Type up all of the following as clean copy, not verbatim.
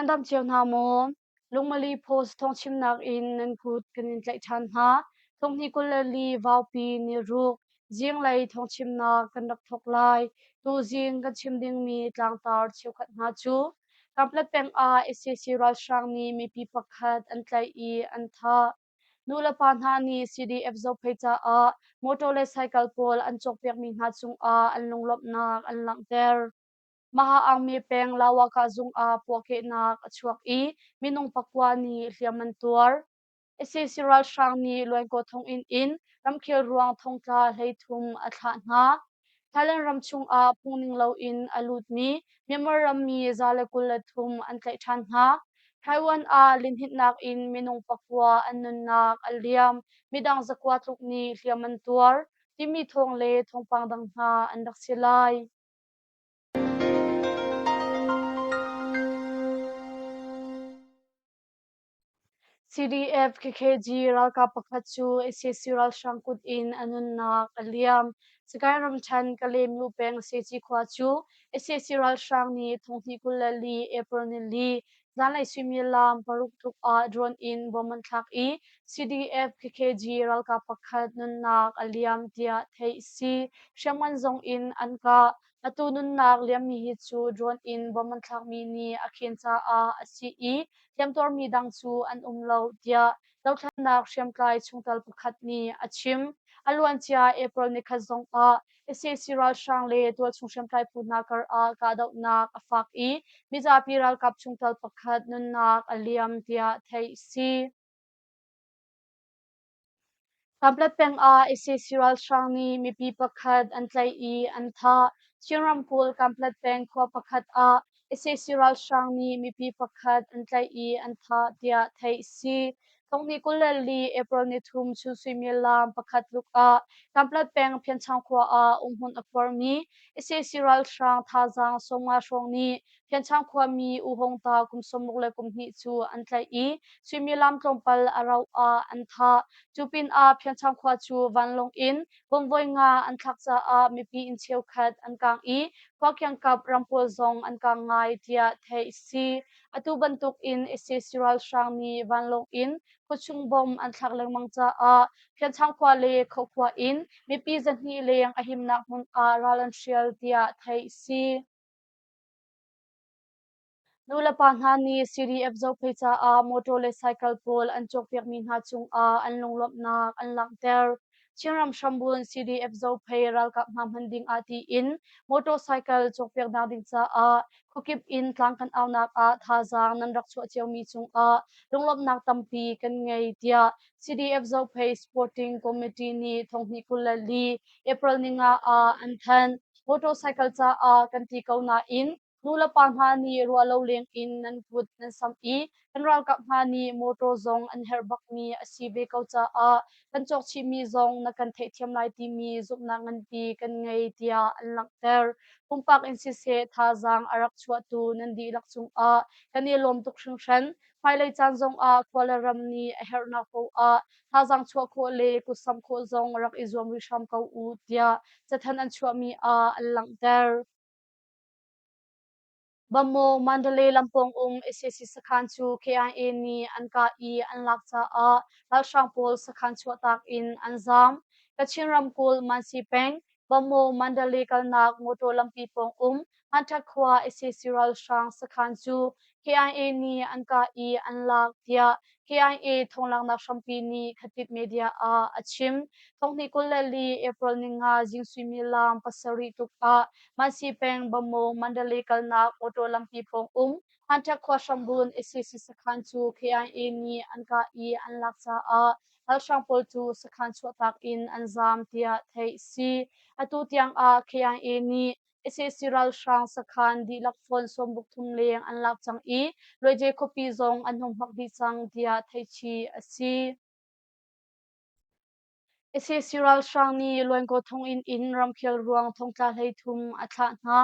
Nan dam cio hna maw? Lungmali Post thawngchimnak in nan kut kan in tlaih ṭhan hna. Thonghni 24 Vaupi niruk zinglei thawngchimnak kan rak thawk lai. Tuzing kan chim dingmi tlangtar cheukhat hna cu Kanpetlet peng ah sac ralhrang nih mipi pakhat an tlaih i an thah. Nulepa hna nih CDF Zophei caah motor le cycle pawl an cawkpiakmi hna cungah an lunglawmhnak an langhter. Maha-aungmi peng Lawaka zung ah puahkehnak a chuak i minung pakua nih hliam an tuar. Sac ralhrang nih Luainkaw thonginn in ramkhel ruang thongtla 33 a thlah hna. Thailand ram chungah phungning loin a lutmi Myanmar rammi 123 an tlaih ṭhan hna. Taiwan ah linhninhnak in minung pakua an nunnak a liam, midang zakua tluk nih hliam an tuar, timi thawng le thawngpang dang hna an rak si lai. CDF KKG ralkap pakhat cu sac ralhrang kut in a nunnak a liam. Sagaing ramṭhen Kalaymyo peng Seci khua cu sac ralhrang nih thonghnih 24 April nili zanlei suimilam paruk tluk ah drone in bomb an thlak i CDF KKG ralkap pakhat nunnak a liam tiah theih a si. Hriamngan zong in an kah. Atu nunnak liammi hi cu drone in bomb an thlakmi nih a khen caah a si i hliamtuarmi dang cu an um lo tiah dothlennak hriamtlai chungtel pakhat nih a chim. A luancia April nikhat zongah sac ralhrang le tualchung hriamtlai phu hna kar ah kahdohnak a fak i mizapi ralkap chungtel pakhat nunnak a liam tiah theih a si. Kanpetlet peng ah sac ralhrang nih mipi pakhat an tlaih i an thah. Chin ramkulh Kanpetlet peng khua pakhat ah sac ralhrang nih mipi pakhat an tlaih i an thah tiah theih a si. Thonghnih 24 April nithum chun suimilam pakhat tluk ah Kanpetlet peng Phianchang khua ah umhmun a khuarmi sac ralhrang thazaang 50 hrawng nih Phianchang khuami U Hong Ta kum 60 le kum hnih cu an tlaih i suimilam tlawmpal a rauh ah an thah. Cu pinah Phianchang khua cu vanlawng in bomb nga an thlak caah mipi inn cheukhat an kaang i khua kiangkap ram pawl zong an kaang ngai tiah theih a si. Atu bantuk in sac ralhrang nih vanlawng in khuachung bomb an thlak lengmang caah Phianchang khua le Khokhua in mipi 200 leng a himnak hmun ah ral an hrial tiah theih a si. Nulepa hna nih CDF Zophei caah motor le cycle pawl an cawkpiakmi hna cungah an lunglawmhnak an langhter. Chinram hrambunh CDF Zophei ralkap hna hman ding ah tiin motorcycle cawkpiaknak ding caah khuakip in tlang kan aunak ah thazaang nan rak chuah ciomi cungah lunglawmhnak tampi kan ngei tiah CDF Zophei Sporting Committee nih thonghnih 24 April ninga ah an thanh. Motorcycle caah kan ti ko nain nulepa hna nih ruah lo leng in nan kut nan samh i kan ralkap hna nih motor zong an herh bakmi a si ve ko caah kan cawk chihmi zong na kan theihthiam lai timi zumhnak nganpi kan ngei tiah an langhter. Pumpak in siseh thazaang a rak chuahtu nan dihlak cungah kan i lawm tuk hringhran. Hmailei caan zongah khua le ram nih a herhnak poah thazaang chuah khawh le kutsamh khawh zong rak i zuam rih hram ko u tiah cathanh an chuahmi ah an langhter. Bamaw Mandalay lampawng um sac sakhan cu KIA nih an kah i an lak caah ralhrang pawl sakhan chuahtak in an zaam. Kachin ramkulh Mansi peng Bamaw Mandalay kalnak motor lampi pawng um Hmanṭhat khua sac ralhrang sakhan cu KIA nih an kah i an lak tiah KIA thawnglaknak hrampi nih Khatit Media ah a chim. Thonghnih 24 April ninga zing suimilam pasarih tluk ah Mansi peng Bamaw Mandalay kalnak motor lampi pawng um Hmanṭhat khua hrambun sac sakhan cu KIA nih an kah i an lak caah ralhrang pawl cu sakhan chuahtak in an zaam tiah theih a si. Atu tiang ah KIA nih sac ralhrang sakhan dihlak fawn 63 leng an lak cang i Luaije khuapi zong an hung hmak dih cang tiah theihchih a si. Sac ralhrang nih Luainkaw thonginn in ramkhel ruang thongtla 33 a thlah hna.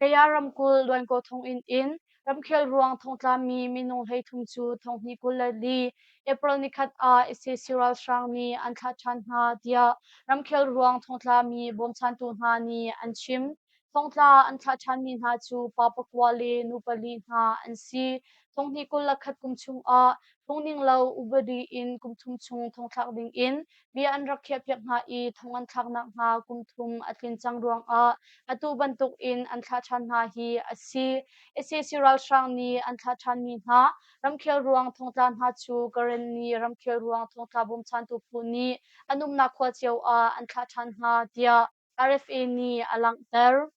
Kaya ramkulh Luainkaw thonginn in ramkhel ruang thongtlami minung 33 cu thonghnih 24 April nikhat ah sac ralhrang nih an thlah ṭhan hna tiah ramkhel ruang thongtlami bawmchantu hna nih an chim. Thongtla an thlah ṭhanmi hna cu pa pakua le nu pali hna an si. Thonghnih 21 kum chungah phungninglo upadi in kum thum chung thongthlak dingin bia an rak khiahpiak hna i thong an thlaknak hna kum thum a tlin cang ruangah atu bantukin an thlah ṭhan hna hi a si. Sac ralhrang nih an thlah ṭhanmi hna ramkhel ruang thongtla hna cu Karenni ramkhel ruang thongtla bawmchantu phu nih an umnak khua cio ah an thlah ṭhan hna tiah RFA nih a langhter.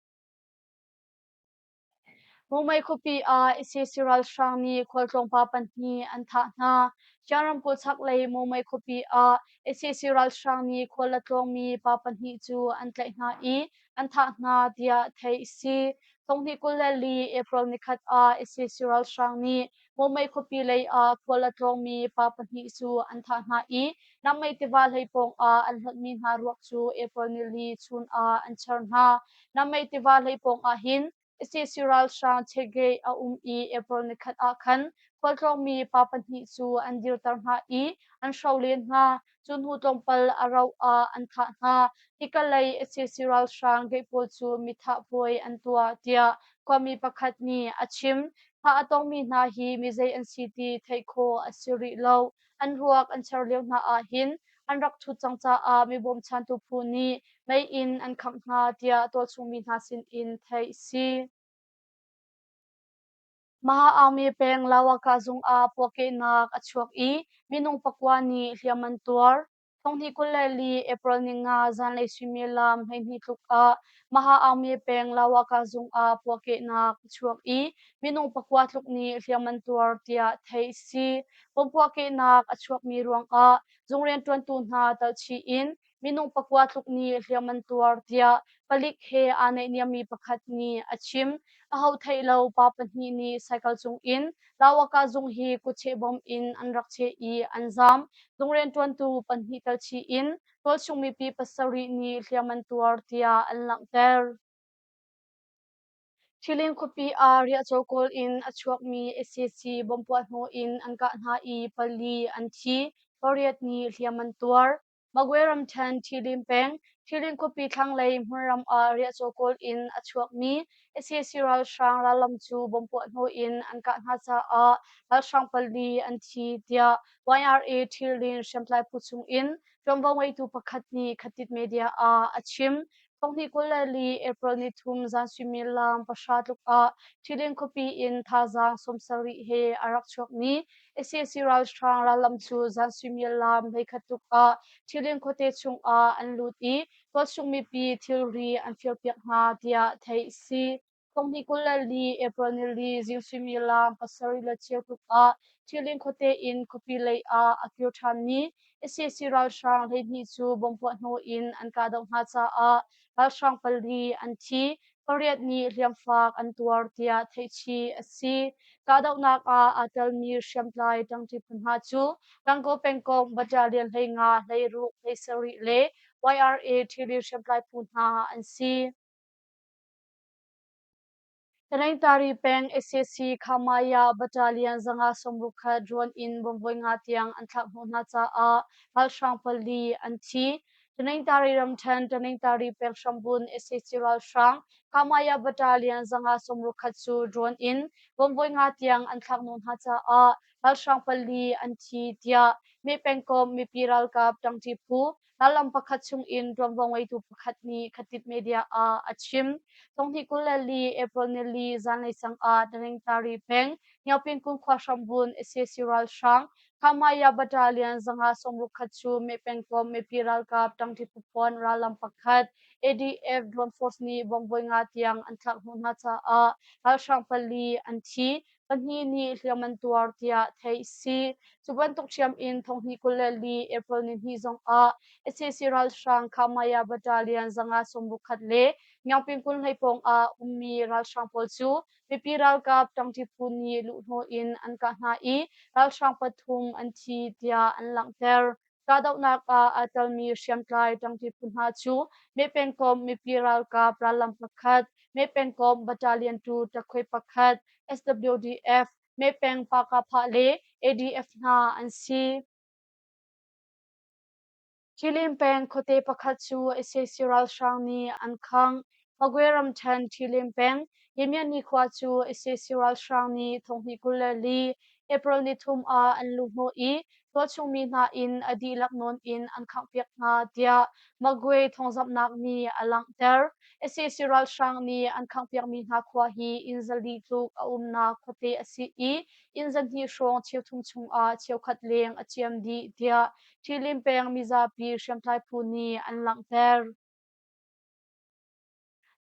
Mumei khuapi ah sac ralhrang nih khualtlawng pa pahnih an thah hna. Chin ramkulh chaklei Mumei khuapi ah sac ralhrang nih khual a tlawngmi pa pahnih cu an tlaih hna i an thah hna tiah theih a si. Thonghnih 24 April nikhat ah sac ralhrang nih Mumei khuapi lei ah khual a tlawngmi pa pahnih cu an thah hna i Namei tiva hlei pawng ah an hlonhmi hna ruak cu April nili chun ah an char hna. Namei tiva hlei pawng ah hin sac ralhrang Chegei a um i April nikhat ah khan khualtlawngmi pa pahnih cu an dirter hna i an hro len hna. Cu hnu tlawmpal a rauh ah an thah hna. Hika lei sac ralhrang gate pawl cu mithah puai an tuah tiah khuami pakhat nih a chim. Thah a tongmi hna hi mizei an si ti theih khawh a si rih lo. An ruak an char lio hna ah hin an rak ṭhut cang caah mi bawmchantu phu nih mei in an khangh hna tiah tualchung mi hna sinin theih a si. Maha Aung peng Lawaka zung ah puakehnak a chuak i minung pakua nih hliam an tuar. Thonghnih 24 April ninga zanlei suimilam 12 tluk ah Maha Aung peng Lawaka zung ah puakehnak a chuak i minung pakua tluk nih hliam an tuar tiah theih a si. Bompuakehnak a chuakmi ruangah zung rianṭuantu hna talchih in minung pakua tluk nih hliam an tuar tiah palik he aa naihniammi pakhat nih a chim. Aho theih lo pa pahnih nih cycle cung in Lawaka zung hi kutcheh bom in an rak cheh i an zaam. Zung rianṭuantu pahnih talchih in tualchung mipi pasarih nih hliam an tuar tiah an langhter. Thilin khuapi ah riahcaw kawl in a chuakmi sac bompuah hnawh in an kah hna i pali an thi, pariat nih hliam an tuar. Magwe ramṭhen Thilin peng, Thilin khuapi thlanglei hmunram ah riahcaw kawl in a chuakmi sac ralhrang rallam cu bompuah hnawh in an kah hna caah ralhrang pali an thi tiah YRA Thilin hriamtlai phu chung in ṭuanvo ngeitu pakhat nih Khatit Media ah a chim. Thonghnih 24 April ni thum zan suimilam pahra tluk ah Thilin khuapi in thazaang 70 he a rak chuakmi sac ralhrang rallam cu zan suimilam 11 tluk ah Thilin khuate chungah an lut i tualchung mipi thilri an firpiak hna tiah theih a si. Thonghnih 24 April nili zing suimilam pasarih le cheu tluk ah Thilin khuate in khuapi lei ah a kir ṭhanmi sac ralhrang 12 cu bomb puah hnawh in an kahdoh hna caah ralhrang pali an thi, pariat nih hliamfak an tuar tiah theihchih a si. Kahdohnak ah aa telmi hriamtlai ṭangṭi phu hna cu Gangaw pengkomh battalion 15, 16, 17 le YRA Thili hriamtlai phu hna an si. Tanaytari peng sac Khamaya Battalion 561 drone in bomb voi nga tiang an thlak hnawh hna caah ralhrang pali an thi. Tanaytari ramṭhen Tanaytari peng hrambun sac ralhrang Khamaya Battalion 561 cu drone in bomb voi nga tiang an thlak hnawh hna caah ralhrang pali an thi tiah Meh pengkomh mipi ralkap ṭangṭi phu Rallam pakhat chungin ṭuanvo ngeitu pakhat nih Khatit Media ah a chim. Thonghnih 24 April nili zanlei sang ah Taningtari peng Nyaupingkung khua hrambun sac ralhrang Khamaya Battalion 561 cu Meh pengkomh mipi ralkap ṭangṭi phuphon rallam pakhat ADF Drone Force nih bomb voi nga tiang an thlak hnawh hna caah ralhrang pali an thi. Pahnih nih hliam an tuar tiah theih a si. Cu bantuk ṭhiam in thonghnih 24 April ni hnih zongah sac ralhrang Khamaya Battalion 561 le Ngiangping Kulhlei pawng ah ummi ralhrang pawl cu mipi ralkap ṭangṭi phu nih luhhnawh in an kah hna i ralhrang pathum an thi tiah an langhter. Kahdohnak ah aa telmi hriamtlai ṭangṭi phu hna cu Meh pengkomh mipi ralkap rallam pakhat, Meh pengkomh Battalion 2 ṭakhuai pakhat, SWDF, Meh peng Pakaphah le ADF hna an si. Thilin peng khuate pakhat cu sac ralhrang nih an khangh. Magwe ramṭhen Ṭhilin peng Yemyani khua cu sac ralhrang nih thonghnih 24 April nithum ah an luhhnawh i tualchung mi hna inn a dihlak nawn in an khanghpiak hna tiah Magwe thawngzamhnak nih a langhter. Sac ralhrang nih an khanghpiakmi hna khua hi inn 400 tluk a umnak khuate a si i inn 200 hrawng cheuthum chungah cheukhat leng a ciam dih tiah Ṭhilin peng mizapi hriamtlai phu nih an langhter.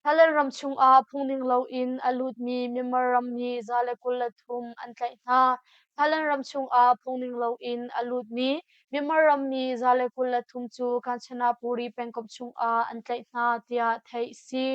Thailand ram chungah phungning loin a lutmi Myanmar rammi 123 an tlaih hna. Thailand ram chungah phungning loin a lutmi Myanmar rammi 123 cu Kanchanaburi pengkomh chungah an tlaih hna tiah theih a si.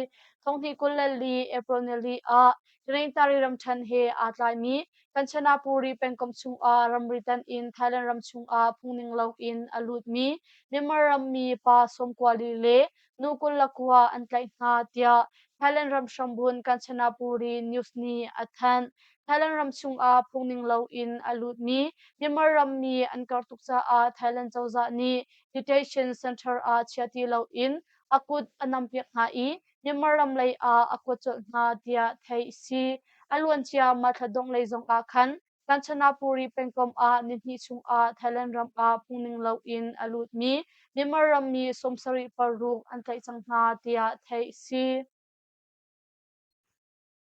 Thonghnih 24 April nili ah Tanintari ramṭhen he aa tlaimi Kanchanaburi pengkomh chungah ramri tan in Thailand ram chungah phungning loin a lutmi Myanmar rammi pa 94 le nu 29 an tlaih hna tiah Thailand ram hrambunh Kanchanaburi News nih a thanh. Thailand ram chungah phungning loin a lutmi Myanmar rammi an karh tuk caah Thailand cozah nih detention center ah chia ti loin a kut a nampiak hna i Myanmar ram lei ah a kuat colh hna tiah theih a si. A luancia mah thla dongh lei zong ah khan Kanchanaburi pengkomh ah nihnih chungah Thailand ram ah phungning loin a lutmi Myanmar rammi 76 an tlaih cang hna tiah theih a si.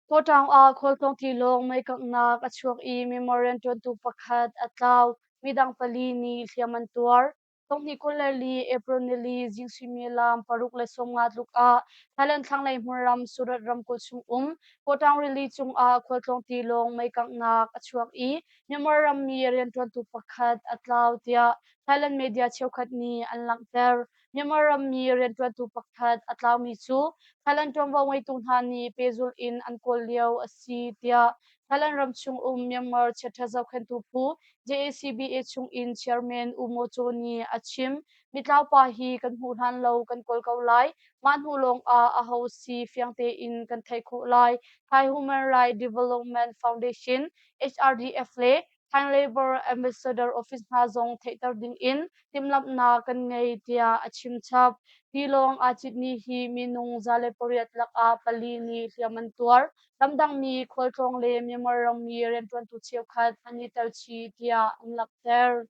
Kawṭaung ah khualtlawng tilawng mei kanghnak a chuak i Myanmar rianṭuantu pakhat a tlau, midang pali nih hliam an tuar. Thonghnih 24 April nili zing suimilam 6:50 tluk ah Thailand thlanglei hmunram Surat ramkulh chungum Kawṭaung rili cungah khualtlawng tilawng mei kanghnak a chuak i Myanmar rammi rianṭuantu pakhat a tlau tiah Thailand media cheukhat nih an langhter. Myanmar rammi rianṭuantu pakhat a tlaumi cu Thailand ṭuanvo ngeitu hna nih pehzulh in an kawl lio a si tiah Thailand ram chungum Myanmar chiaṭha zohkhenhtu phu JACBA chungin chairman U Maw Caw nih a chim. Mitlau pa hi kan hmuh hlan lo kan kawl ko lai. Mah hnu lawngah aho si fiang tein kan theih khawh lai. Thai Human Rights Development Foundation HRDF le Thai Labor Ambassador Office hna zong theihter dingin timhlamhnak kan ngei tiah a chim chap. Tilawng aa citmi hi minung 108 lakah pali nih hliam an tuar. Ramdangmi khualtlawng le Myanmar rammi rianṭuantu cheukhat an i tel chih tiah an langhter.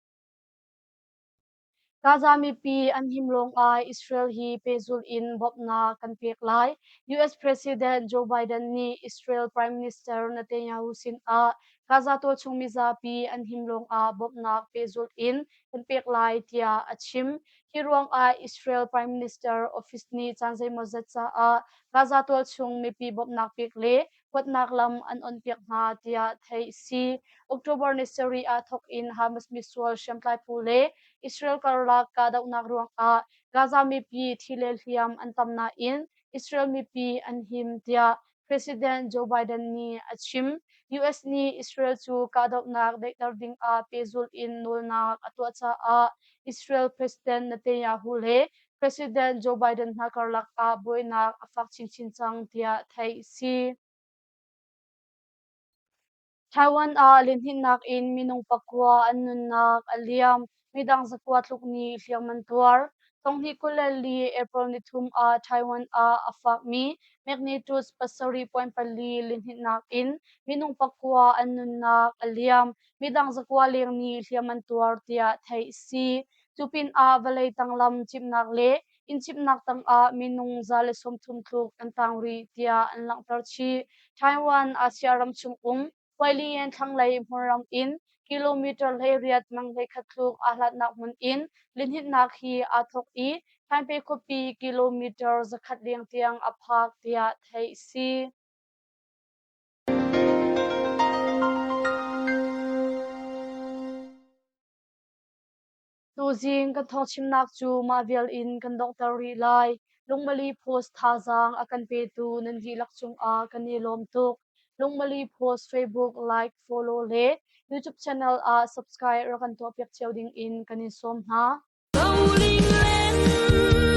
Gaza mipi an him lawngah Israel hi pehzulh in bawmhnak kan pek lai. US President Joe Biden nih Israel Prime Minister Netanyahu sinah Gaza tualchung mizapi an him lawngah bawmhnak pehzulh in kan pek lai tiah a chim. Hi ruangah Israel Prime Minister office nih caan zeimawzat caah Gaza tualchung mipi bawmhnak pek le kuatnak lam an onpiak hna tiah theih a si. October ni sarih ah thawk in Hamas misual hriamtlai phu le Israel karlak kahdohnak ruangah Gaza mipi thi le hliam an tam nain Israel mipi an him tiah President Joe Biden nih a chim. US nih Israel cu kahdohnak daihter dingah pehzulh in nawlnak a tuah caah Israel President Netanyahu le President Joe Biden hna karlak ah buainak a fak chinchin cang tiah theih a si. Taiwan ah lihninhnak in minung pakua an nunnak a liam. Midang 9 tluk nih hliam an tuar. Thonghnih 24 April nithum ah Taiwan ah a fakmi magnitude 7.4 lihninhnak in minung pakua an nunnak a liam. Midang 9 leng nih hliam an tuar tiah theih a si. Cu pinah vawlei tanglam cimhnak le inn cimhnak tangah minung 130 tluk an tang rih tiah an langhter chih. Taiwan Asia ram chung um Huailian thlanglei hmunram in kilometer 18 mang 11 tluk aa hlatnak hmun in lihninhnak hi aa thawk i Taipei khuapi kilometer 100 leng tiang a phak tiah theih a si. Tuzing kan thawngchimnak cu mah vial in kan donghter rih lai. Lungmali Post thazaang a kan petu nan dihlak cungah kan i lawm tuk. Lungmali Post Facebook like, follow le YouTube channel ah subscribe rak kan tuahpiak cio ding in kan in sawm hna. Roling len.